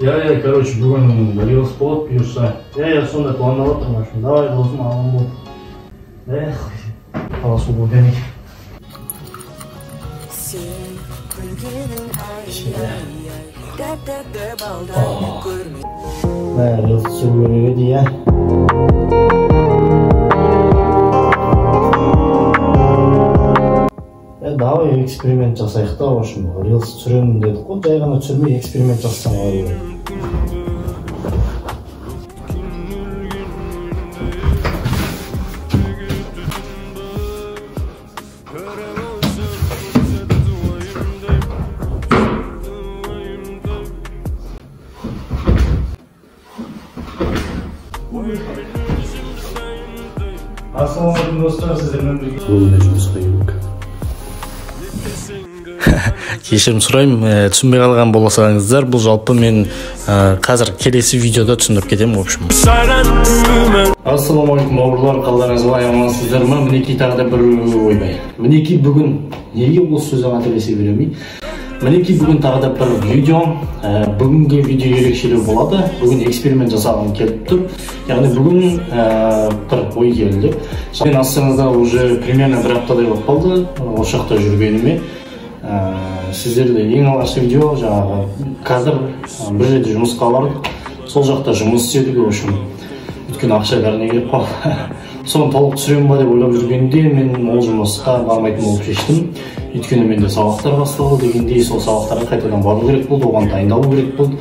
Иә, короче, бүгін рилс болады, бұйырса. Иә, сондай пландап жатырмын, в общем. Давай, досым, аман бол. Эх, таласу болып. Мә, рилс түсіру керек еді, иә. Давай эксперимент жасайық та, в общем, рилс түсіремін дедік қой, жай ғана түсірмей эксперимент жасасаң қалай болады? Ассалаумағалейкум, достар, сіздермен бірге бүгін жұмысқа келдік. Кешірім сұраймын, түсінбей қалған болсаңыздар, бұл жалпы мен қазір келесі видеода түсіндіріп кетемін, в общем. Ассалаумағалейкум, бауырлар, қалдарыңыз қалай, амансыздар ма? Мінекей тағы да бір ойбай. Мінекей бүгін неге осы сөзді қателесе беремін? Мінекей бүгін тағы да бір видео. Бүгінгі видео ерекшелеу болады. Бүгін эксперимент жасағым келіп тұр. Яғни бүгін бір ой келді. Мен Астанада уже примерно бір аптадай болып қалды осы жақта жүргеніме. Сіздерде ең алғашқы видео жаңағы қазір бір жерде жұмысқа бардық, сол жақта жұмыс істедік, в общем, өйткені ақша бәріне керек қой. Соны толық түсіремін ба деп ойлап жүргенде мен ол жұмысқа бармайтын болып шештім. Өйткені менде сабақтар басталды дегендей, сол сабақтарға қайтадан бару керек болды, оған дайындалу керек болды.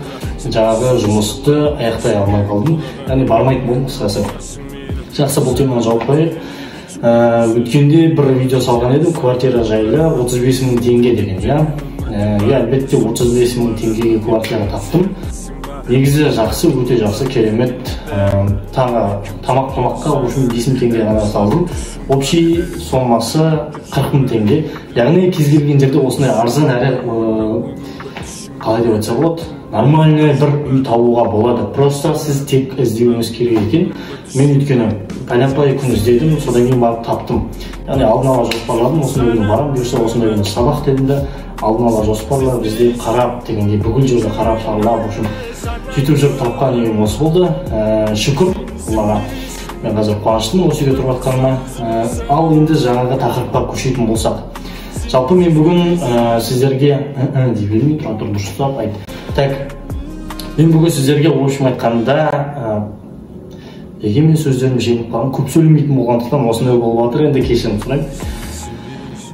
Жаңағы жұмысты аяқтай алмай қалдым, яғни бармайтын болдым, қысқасы. Жақсы, бұл теманы жауып қояйық. Өткенде бір видео салған едім, квартира жайлы, 35 мың теңге деген, иә. Иә, әлбетте 35 мың теңгеге квартира таптым. Негізі жақсы, өте жақсы, керемет. Тағы тамақ-тамаққа, в общем, 5 мың теңге ғана салдым. Общий сомасы 40 мың теңге. Яғни кез келген жерде осындай арзан әрі, қалай деп айтса болады, нормальный бір үй табуға болады. Просто сіз тек іздеуіңіз керек екен. Мен өйткені пәленбай күн іздедім, содан кейін барып таптым. Яғни алдын ала жоспарладым, осындай күні барамын, бұйырса осындай күні сабақ дедім де, алдын ала жоспарлап, іздеп, қарап дегендей, бүкіл жерді қарап, шарлап, в общем, сөйтіп жүріп тапқан үйім осы болды. Шүкір Аллаға. Мен қазір қуаныштымын осы үйде тұрып жатқаныма. Ал енді жаңағы тақырыпқа көшетін болсақ. Жалпы мен бүгін сіздерге дей бермей, тұра тұр дұрыстап айт. Так, мен бүгін сіздерге, в общем айтқанда, неге мен сөздерім жеңіп қалған, көп сөйлемейтін болғандықтан осындай болып жатыр, енді кешірім сұраймын.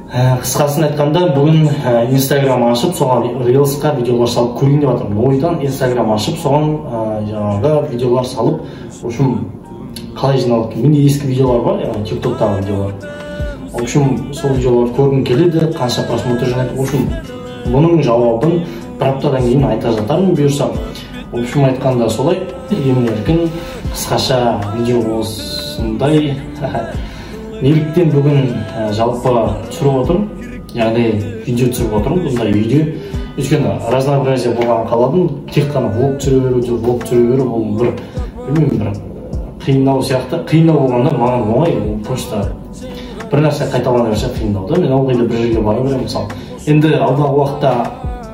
Қысқасын айтқанда, бүгін Инстаграм ашып, соған рилсқа видеолар салып көрейін деп жатырмын. Ойдан Инстаграм ашып, соған жаңағы видеолар салып, в общем, қалай жиналып екен. Менде ескі видеолар бар, яғни TikTok-тағы видеолар. В общем, сол видеоларды көргім келеді, қанша просмотр жинайды. В общем, бұның жауабын бір аптадан кейін айта жатармын, бұйырса. В общем, айтқанда солай, емін-еркін, қысқаша видео осындай. Неліктен бүгін жалпы түсіріп отырмын, яғни видео түсіріп отырмын, бұндай видео. Өйткені разнообразие болғанын қаладым, тек қана влог түсіре беру, влог түсіре беру, ол бір, білмеймін, бір қиындау сияқты. Қиындау болғанда маған оңай, ол просто бір нәрсе қайталана берсе қиындау да. Мен ылғи да бір жерге бара беремін, мысалы. Енді алдағы уақытта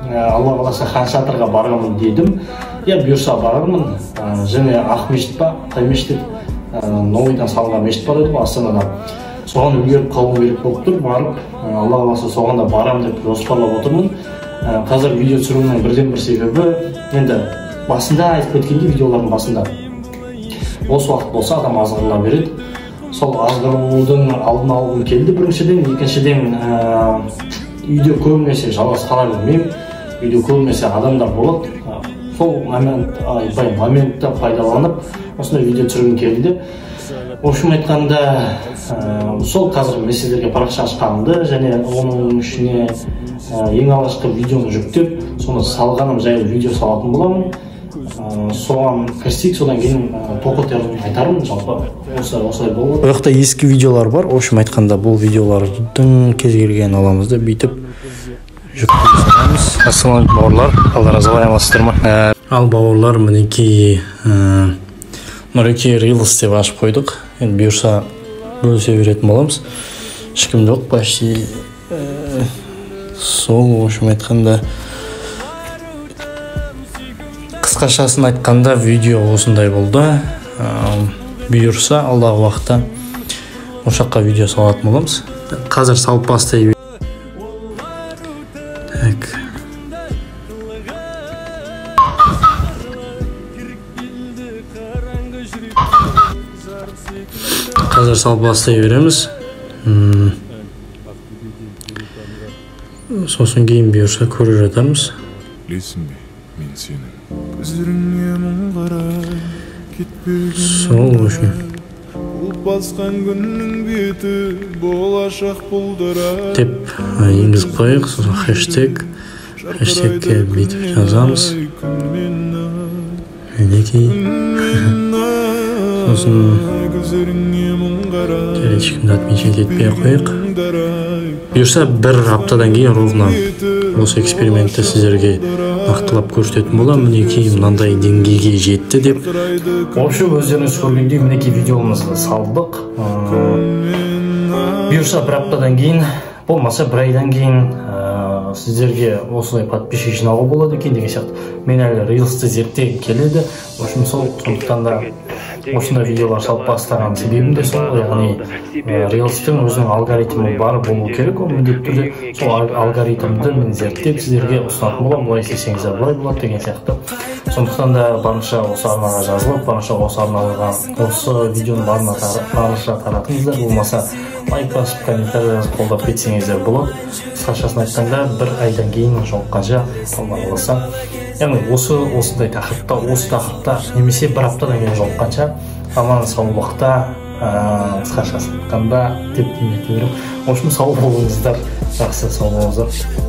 Алла қаласа Хан Шатырға барамын дедім. Иә, бұйырса барармын. Және Ақ мешіт па, қай мешіт еді? Новыйдан салынған мешіт бар еді ғой Астанада. Соған үлгеріп қалу керек болып тұр. Барып, Алла қаласа соған да барам деп жоспарлап отырмын. Қазір видео түсіруімнің бірден бір себебі, енді басында айтып кеткендей, видеолардың басында бос уақыт болса адам азғырыла береді. Сол азғырудың алдын алғым келді біріншіден, екіншіден, үйде көбінесе жалғыз қала бермеймін. Үйде көбінесе адамдар болады. Сол момент, моментті пайдаланып осындай видео түсіргім келді. В общем айтқанда, сол қазір мен сіздерге парақша ашқанымды және оның ішіне ең алғашқы видеоны жүктеп, соны салғаным жайлы видео салатын боламын. Соған кірсек, содан кейін тоқетерін айтармын, жалпы осылай болады. Бұл жақта ескі видеолар бар. В общем айтқанда, бұл видеолардың кез келгенін аламыз да бүйтіп жүктеп саламыз. Ассалаумағалейкум, бауырлар, қалдарыңыз қалай, амансыздар ма? Ал бауырлар, мінекей, Нұреке Reels деп ашып қойдық. Енді бұйырса бөлісе беретін боламыз. Ешкім жоқ почти. Сол, в общем айтқанда, Қысқашасын айтқанда, видео осындай болды. Бұйырса, алдағы уақытта осы жаққа видео салатын боламыз. Қазір салып бастай. Так. Қазір салып бастай береміз. Сосын кейін бұйырса көре жатармыз. Білесің бе, мен сенің көздеріңе мұң қарай кетпеген. Сол үшін басқан күннің беті болашақ бұлдырай деп енгізіп қояйық. Сосын хэштегке бүйтіп жазамыз. Мінекей. Сосын ешкімді отмечать етпей ақ қояйық. Бұйырса, бір аптадан кейін ровно осы экспериментті сіздерге нақтылап көрсететін боламын. Мінекей, мынандай деңгейге жетті деп. В общем, өздеріңіз көргендей, мінекей видеомызды салдық. Бұйырса, бір аптадан кейін, болмаса бір айдан кейін сіздерге осылай подписчик жинауға болады екен деген сияқты. Мен әлі рилсті зерттегім келеді. В общем, сол сондықтан да осындай видеолар салып бастаған себебім де сол, яғни рилстің өзінің алгоритмі бар болу керек, ол міндетті түрде сол алгоритмді мен зерттеп сіздерге ұсынатын боламын. Былай істесеңіздер былай болады деген сияқты. Сондықтан да барынша осы арнаға жазылып, барынша осы арнаға осы видеоны барынша таратыңыздар, болмаса лайк басып, комментарий жазып қолдап кетсеңіздер болады. Қысқашасын айтқанда, бір айдан кейін жолыққанша, Алла қаласа, яғни осындай тақырыпта, осы тақырыпта немесе бір аптадан кейін жолыққанша аман саулықта, қысқашасын айтқанда деп демей беремін. В общем, сау болыңыздар, жақсы, сау болыңыздар.